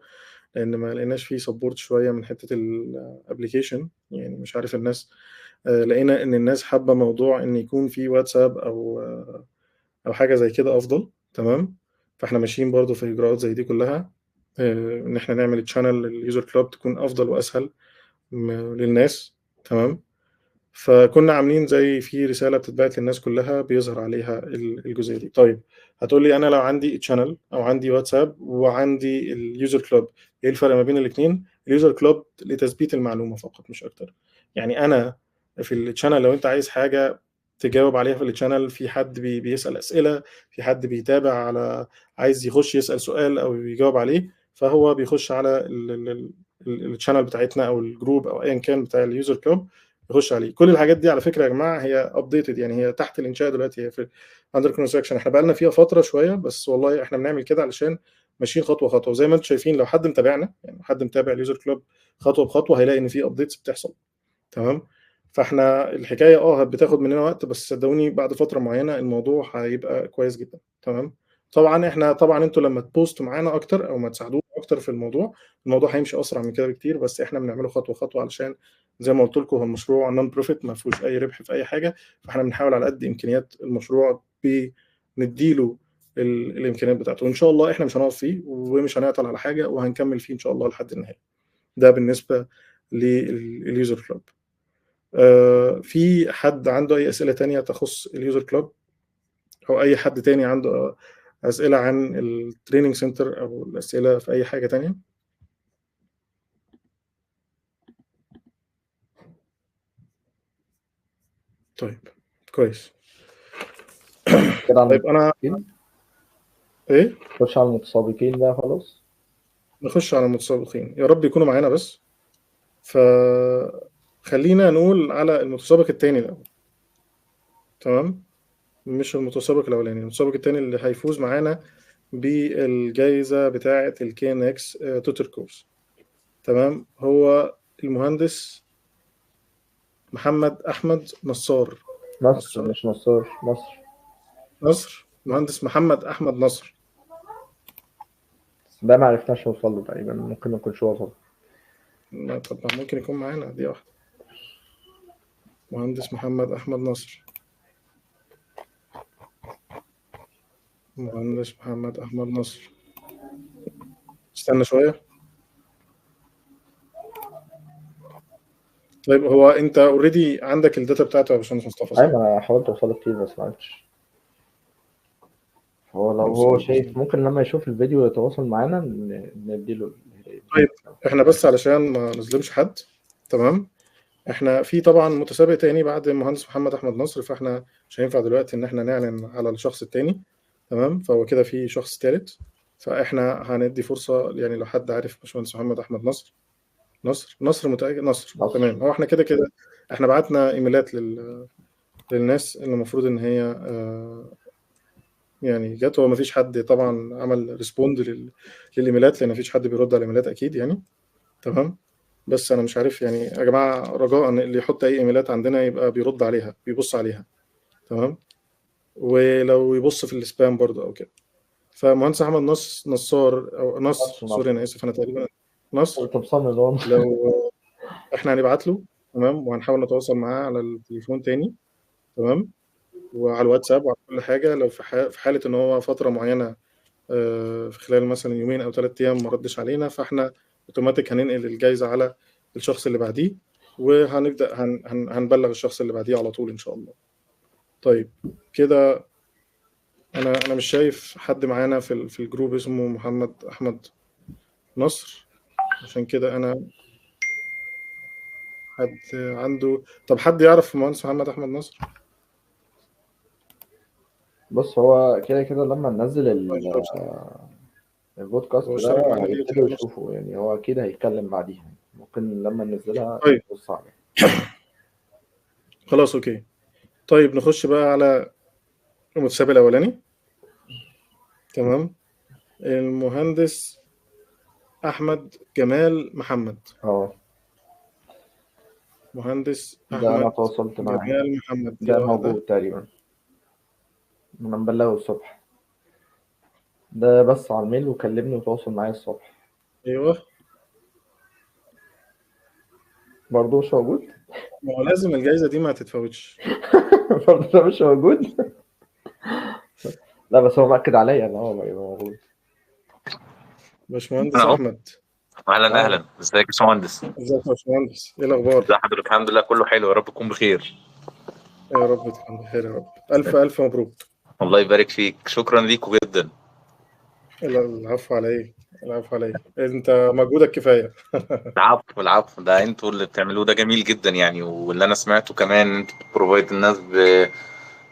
لان ما لقيناش فيه support شوية من حتة ال application. يعني مش عارف الناس، لقينا ان الناس حابة موضوع ان يكون في واتساب او حاجة زي كده افضل. تمام، فاحنا ماشيين برضو في اجراءات زي دي كلها، ان احنا نعمل channel لل user club تكون افضل واسهل للناس. تمام، فكنا عاملين زي في رسالة بتتبعت للناس كلها بيظهر عليها الجزئية دي. طيب هتقول لي انا لو عندي channel او عندي واتساب وعندي ال user club، ايه الفرق ما بين الاثنين؟ ال user club لتثبيت المعلومة فقط مش اكتر. يعني انا في ال channel لو انت عايز حاجة تجاوب عليها في ال channel، في حد بيسال اسئلة، في حد بيتابع على عايز يخش يسال سؤال او يجاوب عليه، فهو بيخش على ال channel بتاعتنا او ال group او ايا كان بتاع ال user club يخش عليه. كل الحاجات دي على فكرة يا جماعة هي updated، يعني هي تحت الانشاء دلوقتي، هي في under construction. احنا بقالنا فيها فترة شوية، بس والله احنا بنعمل كده علشان ماشيين خطوة خطوة. وزي ما انتم شايفين لو حد متابعنا، يعني حد متابع ال user club خطوة بخطوة، هيلاقي ان في updates بتحصل. تمام، فاحنا الحكاية بتاخد مننا وقت، بس صدقوني بعد فترة معينة الموضوع هيبقى كويس جدا. تمام، طبعا احنا طبعا انتوا لما ت post وا معانا اكتر او ما تساعدونا اكتر في الموضوع، الموضوع هيمشي اسرع من كده بكتير، بس احنا بنعمله خطوة خطوة علشان زي ما قلت لكم هو المشروع non profit، ما فيهوش اي ربح في اي حاجة، فاحنا بنحاول على قد امكانيات المشروع بنديله الامكانيات بتاعته، وان شاء الله احنا مش هنقف فيه ومش هنعطل على حاجة، وهنكمل فيه ان شاء الله لحد النهاية. ده بالنسبة لل user club. في حد عنده اي اسئلة تانية تخص ال user club، او اي حد تاني عنده اسئلة عن ال training center او الاسئلة في اي حاجة تانية؟ طيب كويس. كده على طيب انا المتسابقين، ايه، خش على المتسابقين بقى خلاص. نخش على المتسابقين، يا رب يكونوا معانا بس. فخلينا نقول على المتسابق التاني الاول. تمام، مش المتسابق الاولاني، المتسابق التاني اللي هيفوز معانا بالجائزة بتاعه ال KNX tutor course. تمام، هو المهندس محمد احمد نصار. نصر نصار مش نصار، نصر. نصر، مهندس محمد احمد نصر. بس ده ما عرفناش نوصل له تقريبا، ممكن ما يكونش وصل. ما طب ما ممكن يكون معانا، دي واحدة. مهندس محمد احمد نصر، مهندس محمد احمد نصر، استنى شوية. طيب هو انت already عندك ال data بتاعته يا باشمهندس مصطفى صح؟ ايوه انا حاولت اوصله كتير بس ما عرفتش. هو لو هو نوصل شايف ممكن لما يشوف الفيديو يتواصل معانا نديله الهدية. طيب احنا بس علشان ما نظلمش حد، تمام، احنا في طبعا متسابق تاني بعد المهندس محمد احمد نصر، فاحنا مش هينفع دلوقتي ان احنا نعلن على الشخص التاني. تمام، فهو كده في شخص تالت، فاحنا هندي فرصة يعني لو حد عارف باشمهندس محمد احمد نصر. نصر نصر متأكد نصر. نصر. تمام، هو احنا كده كده احنا بعتنا ايميلات للناس اللي المفروض ان هي يعني جت، هو مفيش حد طبعا عمل respond للايميلات، لان مفيش حد بيرد على الايميلات اكيد يعني. تمام، بس انا مش عارف يعني يا جماعة، رجاء اللي يحط اي ايميلات عندنا يبقى بيرد عليها، بيبص عليها. تمام، ولو يبص في ال spam برضه او كده. فمهندس احمد نصار او نصر، نصر sorry نصر انا اسف، انا تقريبا نصر. انت مصمم هو نصر. لو احنا هنبعت له، تمام، وهنحاول نتواصل معاه على التليفون تاني، تمام، وعلى الواتساب وعلى كل حاجة. لو في حاله ان هو فترة معينة في خلال مثلا يومين او 3 ايام ما ردش علينا، فاحنا اوتوماتيك هننقل الجايزة على الشخص اللي بعديه، وهنبدا هنبلغ الشخص اللي بعديه على طول ان شاء الله. طيب كده انا مش شايف حد معانا في ال group اسمه محمد احمد نصر، عشان كده انا حد عنده. طب حد يعرف مهندس محمد احمد نصر؟ بص هو كده كده لما ننزل البودكاست هو اشترك ده معانا ليه هيبتدوا نصر؟ يشوفوا يعني، هو اكيد هيتكلم بعديها، ممكن لما ننزلها طيب يبص عليها. خلاص okay. طيب نخش بقى على المتسابق الاولاني. تمام، المهندس احمد جمال محمد. اه مهندس ده انا احمد تواصلت معاه، جمال محمد، دي ده واحدة. موجود تقريبا، انا مبلغه الصبح ده، بس على ال mail وكلمني وتواصل معايا الصبح. ايوه، برضه مش موجود. ما هو لازم الجايزة دي ما تتفوتش. برضه ده مش موجود. لا بس هو مأكد عليا ان هو يبقى موجود. باشمهندس انا اهو. احمد، اهلا اه اهلا، ازيك يا باشمهندس؟ ازيك يا باشمهندس، ايه الاخبار؟ ازي حضرتك؟ الحمد لله كله حلو، يا رب تكون بخير. يا رب تكون بخير يا رب. الف الف مبروك. الله يبارك فيك، شكرا ليكم جدا. لا، العفو على ايه، العفو على ايه، انت مجهودك كفاية. العفو العفو، ده انتوا اللي بتعملوه ده جميل جدا يعني، واللي انا سمعته كمان ان انتوا بت provide الناس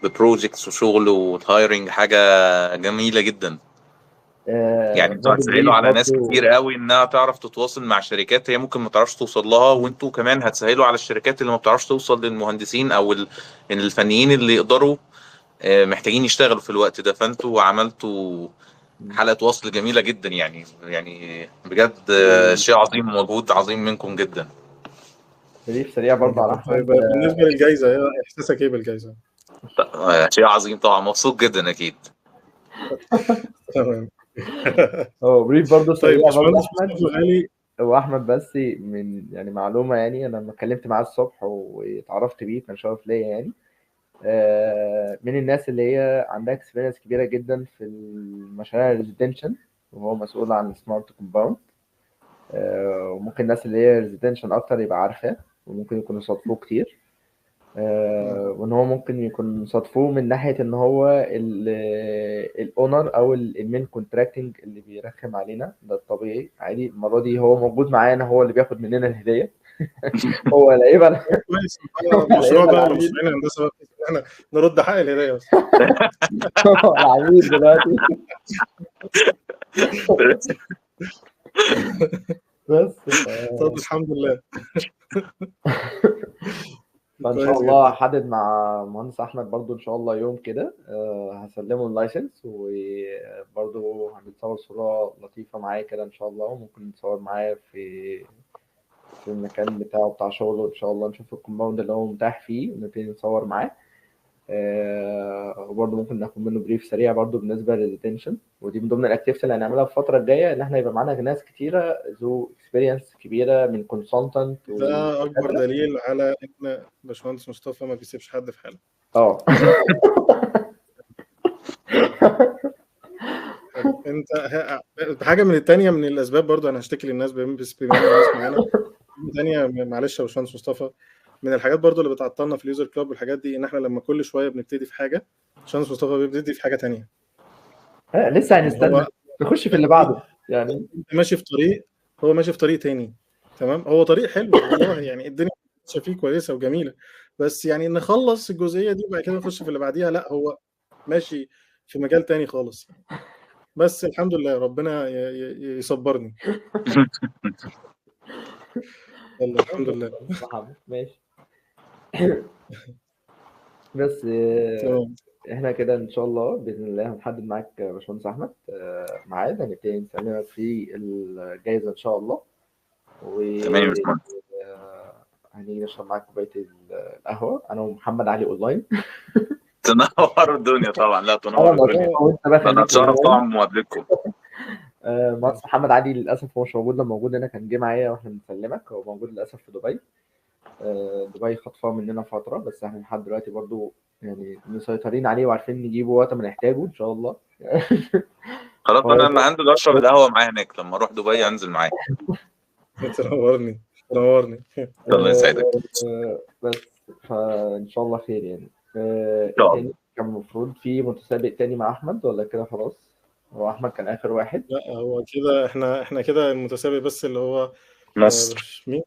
ب projects وشغل و hiring، حاجة جميلة جدا يعني. انتوا برضه هتسهلوا brief على ناس برضه. كتير قوي انها تعرف تتواصل مع شركات هي ممكن ما تعرفش توصل لها، وانتوا كمان هتسهلوا على الشركات اللي ما بتعرفش توصل للمهندسين او الفنيين اللي يقدروا محتاجين يشتغلوا في الوقت ده. فانتوا عملتوا حلقة وصل جميلة جدا يعني، يعني بجد شيء عظيم ومجهود عظيم منكم جدا. brief سريع برضه على طيب احمد. بالنسبة للجائزه، ايه احساسك ايه بالجائزة؟ شيء عظيم طبعا، مبسوط جدا اكيد. تمام. هو brief برضه طيب سريع برضه باشمهندس احمد. مصطفى غالي، هو احمد بس من يعني معلومة، يعني انا لما اتكلمت معاه الصبح واتعرفت بيه كان شرف ليا يعني. من الناس اللي هي عندها experience كبيرة جدا في المشاريع ال residential، وهو مسؤول عن smart compound. وممكن الناس اللي هي residential اكتر يبقى عارفاه، وممكن يكونوا صادفوه كتير. وان هو ممكن يكون صادفوه من ناحية ان هو ال owner او ال main contracting اللي بيرخم علينا، ده الطبيعي عادي. المرة دي هو موجود معانا، هو اللي بياخد مننا الهدية. هو لعيبة كويس. مشروع بقى مشروعين هندسة، احنا نرد حق الهدايا بس. العميد دلوقتي بس. طب الحمد لله. فان شاء الله هحدد مع مهندس احمد برضو ان شاء الله يوم كده، هسلمه ال license، وبرضو هنتصور صورة لطيفة معاه كده ان شاء الله، وممكن نتصور معاه في المكان بتاعه بتاع شغله ان شاء الله، نشوف ال compound اللي هو متاح فيه ونبتدي نتصور معاه. وبرضه ممكن ناخد منه brief سريع برضه بالنسبة لل retention، ودي من ضمن ال activity اللي هنعملها في الفترة الجاية، ان احنا يبقى معانا ناس كتيرة ذو experience كبيرة من consultant. ده اكبر دليل على ان باشمهندس مصطفى ما بيسيبش حد في حاله. انت حاجة من الثانية من الاسباب برضه انا هشتكي للناس بما الناس معانا ثانية، معلش يا باشمهندس مصطفى، من الحاجات برضو اللي بتعطلنا في ال user club والحاجات دي، ان احنا لما كل شوية بنبتدي في حاجة، باشمهندس مصطفى بيبتدي في حاجة ثانية. لسه هنستنى نخش في اللي بعده يعني. انت ماشي في طريق، هو ماشي في طريق ثاني، تمام، هو طريق حلو والله يعني، الدنيا ماشية فيه كويسة وجميلة، بس يعني نخلص الجزئية دي وبعد كده نخش في اللي بعديها. لا، هو ماشي في مجال ثاني خالص، بس الحمد لله ربنا يصبرني. يلا الحمد لله. ماشي. بس احنا كده ان شاء الله باذن الله هنحدد معاك يا باشمهندس احمد ميعاد هنبتدي نسلمك فيه الجايزة ان شاء الله. تمام يا باشمهندس. هنيجي نشرب معاك كوباية القهوة انا ومحمد علي اونلاين. تنور الدنيا طبعا. لا تنور الدنيا، انا اتشرف طبعا بمقابلتكم. مهندس محمد علي للاسف هو مش موجود، لما موجود هنا كان جه معايا واحنا بنسلمك، هو موجود للاسف في دبي. دبي خطفه مننا فترة، بس احنا لحد دلوقتي برضو يعني مسيطرين عليه وعارفين نجيبه وقت ما نحتاجه ان شاء الله. خلاص انا لما انزل اشرب القهوة معاه هناك، لما اروح دبي انزل معاه. تنورني تنورني. الله يسعدك. بس فان شاء الله خير يعني. كان المفروض في متسابق تاني مع احمد ولا كده خلاص؟ هو احمد كان اخر واحد. لا هو كده احنا كده المتسابق بس اللي هو نصر. مين؟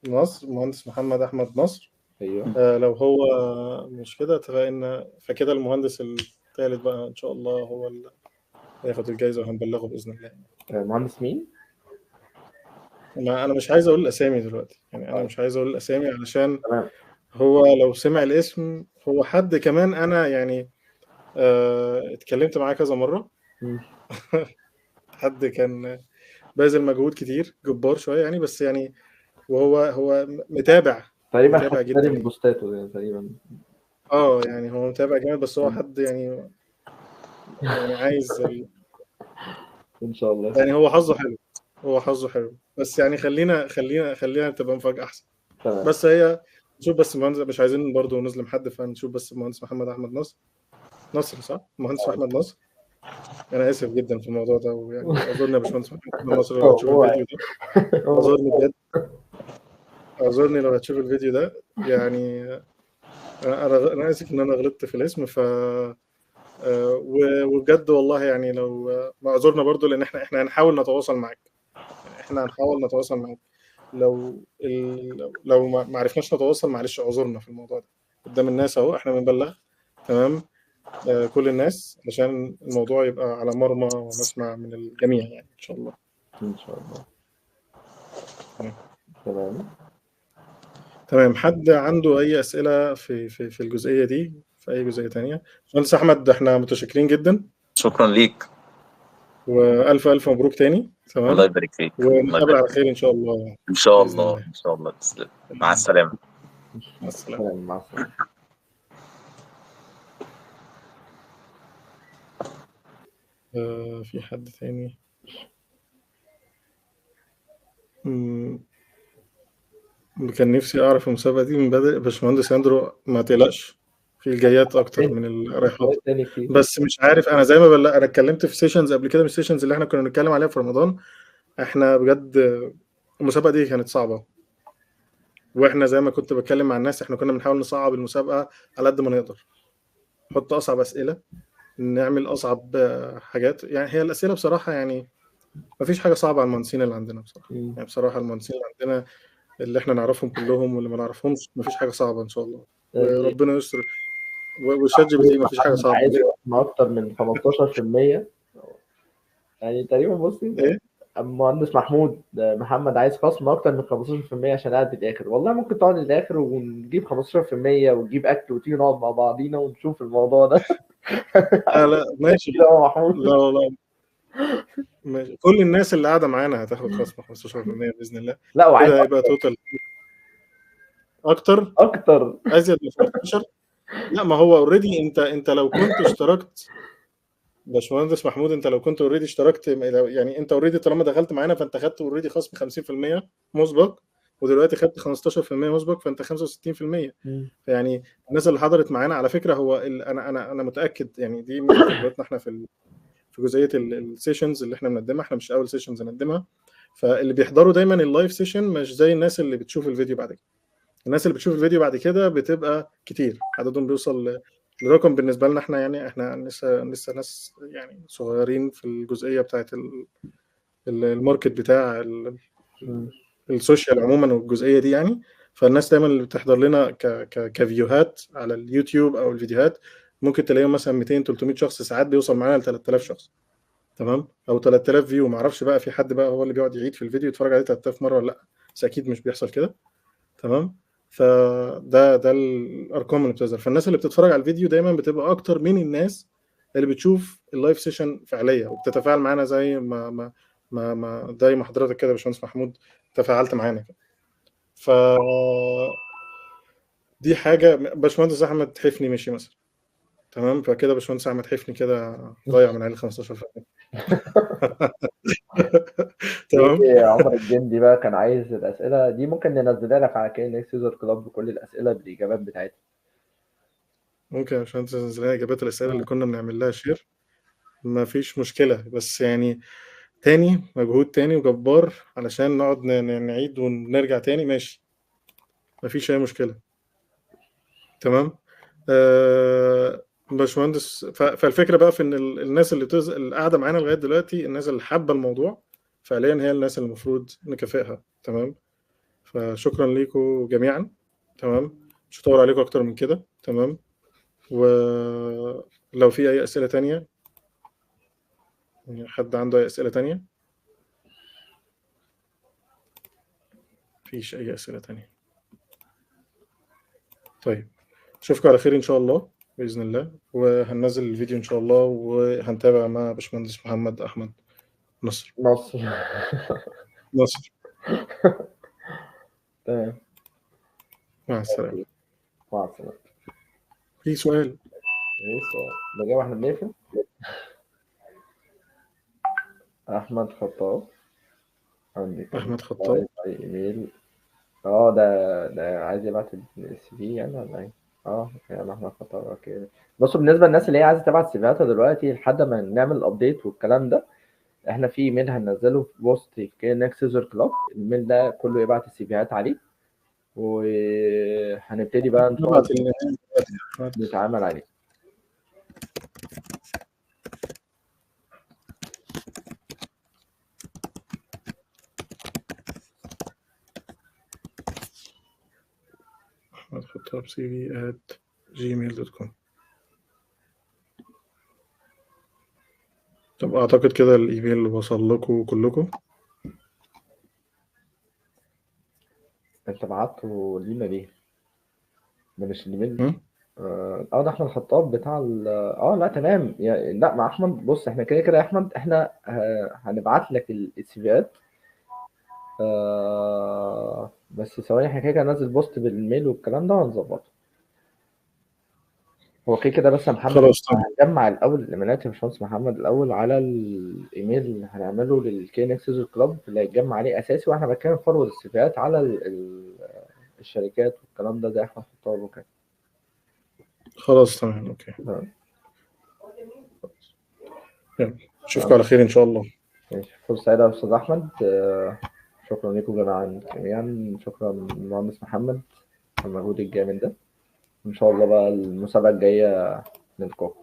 نصر، مهندس محمد احمد نصر. ايوه. لو هو مش كده فان فكده المهندس الثالث بقى ان شاء الله هو اللي هياخد الجايزة وهنبلغه باذن الله. مهندس مين؟ انا مش عايز اقول الاسامي دلوقتي يعني، انا مش عايز اقول الاسامي علشان هو لو سمع الاسم، هو حد كمان انا يعني اتكلمت معاه كذا مرة. حد كان باذل مجهود كتير جبار شوية يعني، بس يعني وهو متابع تقريبا، متابع جدا من بوستاته يعني تقريبا. يعني هو متابع جامد، بس هو حد يعني عايز ان شاء الله يعني، هو حظه حلو، هو حظه حلو، بس يعني خلينا خلينا خلينا تبقى مفاجأة احسن. بس هي نشوف بس مهندس، مش عايزين برضو نظلم حد، فنشوف بس المهندس محمد احمد نصر. نصر صح؟ مهندس احمد نصر. انا اسف جدا في الموضوع ده، ويعني اعذرني يا باشمهندس محمد نصر لو هتشوف الفيديو ده، اعذرني بجد، اعذرني لو هتشوف الفيديو ده يعني، انا اسف ان انا غلطت في الاسم. ف وبجد والله يعني لو اعذرنا برضو، لان احنا هنحاول نتواصل معاك، احنا هنحاول نتواصل معاك. لو ما عرفناش نتواصل معلش اعذرنا في الموضوع ده قدام الناس اهو، احنا بنبلغ تمام كل الناس عشان الموضوع يبقى على مرمى ونسمع من الجميع يعني ان شاء الله. ان شاء الله. تمام تمام. حد عنده اي اسئلة في في في الجزئية دي، في اي جزئية ثانية؟ باشمهندس احمد احنا متشكرين جدا. شكرا ليك، والف الف مبروك تاني. تمام، الله يبارك فيك، ونتقابل على خير ان شاء الله. ان شاء الله ان شاء الله. تسلم، مع السلامة. مع السلامة. مع السلامة. في حد تاني؟ كان نفسي اعرف المسابقة دي من بدري. باشمهندس اندرو ما تقلقش، في الجايات اكتر من الرايحات، بس مش عارف انا زي ما انا اتكلمت في sessions قبل كده، من ال sessions اللي احنا كنا بنتكلم عليها في رمضان، احنا بجد المسابقة دي كانت صعبة، واحنا زي ما كنت بتكلم مع الناس احنا كنا بنحاول نصعب المسابقة على قد ما نقدر، نحط اصعب اسئلة، نعمل اصعب حاجات يعني. هي الاسئلة بصراحة يعني ما فيش حاجة صعبة على المهندسين اللي عندنا بصراحة، يعني بصراحة المهندسين اللي عندنا اللي احنا نعرفهم كلهم واللي ما نعرفهمش، مفيش حاجة صعبة ان شاء الله، وربنا يستر. وال ChatGPT مفيش حاجة صعبة. عايز اكتر من 15% يعني تقريبا. بصي ايه المهندس محمود محمد عايز خصم اكتر من 15% عشان قاعد للاخر. والله ممكن تقعد للاخر ونجيب 15% ونجيب اكل وتيجي نقعد مع بعضينا ونشوف الموضوع ده. لا ماشي. كده يا محمود. لا والله ماشي، كل الناس اللي قاعدة معانا هتاخد خصم 15% باذن الله. لا وعايز كده هيبقى total اكتر اكتر ازيد من 15. لا ما هو already انت لو كنت اشتركت باشمهندس محمود، انت لو كنت already اشتركت، يعني انت already طالما دخلت معانا فانت خدت already خصم 50% مسبق، ودلوقتي خدت 15% مسبق، فانت 65%. يعني الناس اللي حضرت معانا على فكرة، هو انا متاكد يعني دي من خبرتنا احنا في جزئية ال sessions اللي احنا بنقدمها، احنا مش اول sessions نقدمها، فاللي بيحضروا دايما ال live session مش زي الناس اللي بتشوف الفيديو بعد كده. الناس اللي بتشوف الفيديو بعد كده بتبقى كتير، عددهم بيوصل لرقم بالنسبة لنا احنا، يعني احنا لسه ناس يعني صغيرين في الجزئية بتاعت ال market بتاع ال social عموما والجزئيه دي يعني. فالناس دايما اللي بتحضر لنا ك view هات على اليوتيوب او الفيديوهات ممكن تلاقيهم مثلا 200 300 شخص، ساعات بيوصل معانا ل 3000 شخص، تمام، او 3000 view. ما اعرفش بقى في حد بقى هو اللي بيقعد يعيد في الفيديو يتفرج عليه 3000 مرة ولا لا، بس اكيد مش بيحصل كده، تمام. فده الارقام اللي بتظهر. فالناس اللي بتتفرج على الفيديو دايما بتبقى اكتر من الناس اللي بتشوف ال live session فعليا وبتتفاعل معانا زي ما ما ما, ما زي ما حضرتك كده يا باشمهندس محمود تفاعلت معانا كده. ف دي حاجة. باشمهندس احمد حفني مشي مثلا، تمام، فكده باشمهندس احمد حفني كده ضيع من عليه 15%. تمام. عمر الجندي بقى كان عايز الاسئلة دي، ممكن ننزلها لك على KNX User Club بكل الاسئلة بالاجابات بتاعتها. ممكن يا باشمهندس تنزل لنا اجابات الاسئلة اللي كنا بنعمل لها share، ما فيش مشكلة، بس يعني تاني مجهود تاني وجبار علشان نقعد نعيد ونرجع تاني، ماشي، ما فيش اي مشكلة، تمام. باشمهندس، فالفكرة بقى في ان الناس اللي اللي قاعدة معانا لغاية دلوقتي، الناس اللي حابة الموضوع فعليا هي الناس اللي المفروض نكافئها، تمام. فشكرا ليكم جميعا، تمام، مش هطول عليكم اكتر من كده، تمام. ولو في اي اسئلة تانية، حد عنده اي اسئلة تانية؟ مفيش اي اسئلة تانية. طيب اشوفكم على خير ان شاء الله باذن الله، وهننزل الفيديو ان شاء الله، وهنتابع مع باشمهندس محمد احمد نصر. نصر نصر. تمام، مع السلامة. مع السلامة. في سؤال؟ ايه السؤال؟ ده جاي واحنا بنقفل. احمد خطاب عندي احمد خطاب ايميل. ده عايز يبعت ال CV يعني ولا ايه؟ يعني احمد خطاب، okay. بصوا، بالنسبة للناس اللي هي عايزه تبعت CV هاتها دلوقتي لحد ما نعمل update والكلام ده، احنا في ايميل هننزله في post في KNX User Club، ال mail ده كله يبعت ال CV هات عليه، وهنبتدي بقى ان شاء الله نتعامل عليه. احمد خطاب cv@gmail.com. طب اعتقد كده الايميل وصل لكم كلكم. انت بعته لينا ليه؟ ده مش الايميل. ده احمد خطاب بتاع لا تمام. لا مع احمد، بص احنا كده كده يا احمد، احنا هنبعت لك ال CV ات، بس ثواني، احنا كده كده هننزل post بال mail والكلام ده وهنظبطه. هو كده كده بس يا محمد، خلاص هنجمع الاول الايميلات يا باشمهندس محمد الاول على الايميل اللي هنعمله لل KNX User Club اللي هيتجمع عليه اساسي، واحنا بعد كده ن forward ال CV ات على الشركات والكلام ده زي احمد خطاب وكده. خلاص تمام، okay، تمام. يلا اشوفكم على خير ان شاء الله. ماشي، فرصة سعيدة يا استاذ احمد. شكرا لكم جميعا، شكرا للمهندس محمد على المجهود الجامد ده. ان شاء الله بقى المسابقة الجاية نلقاكم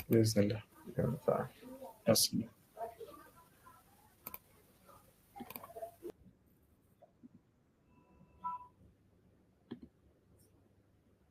باذن الله. يلا، سلام. مع السلامة.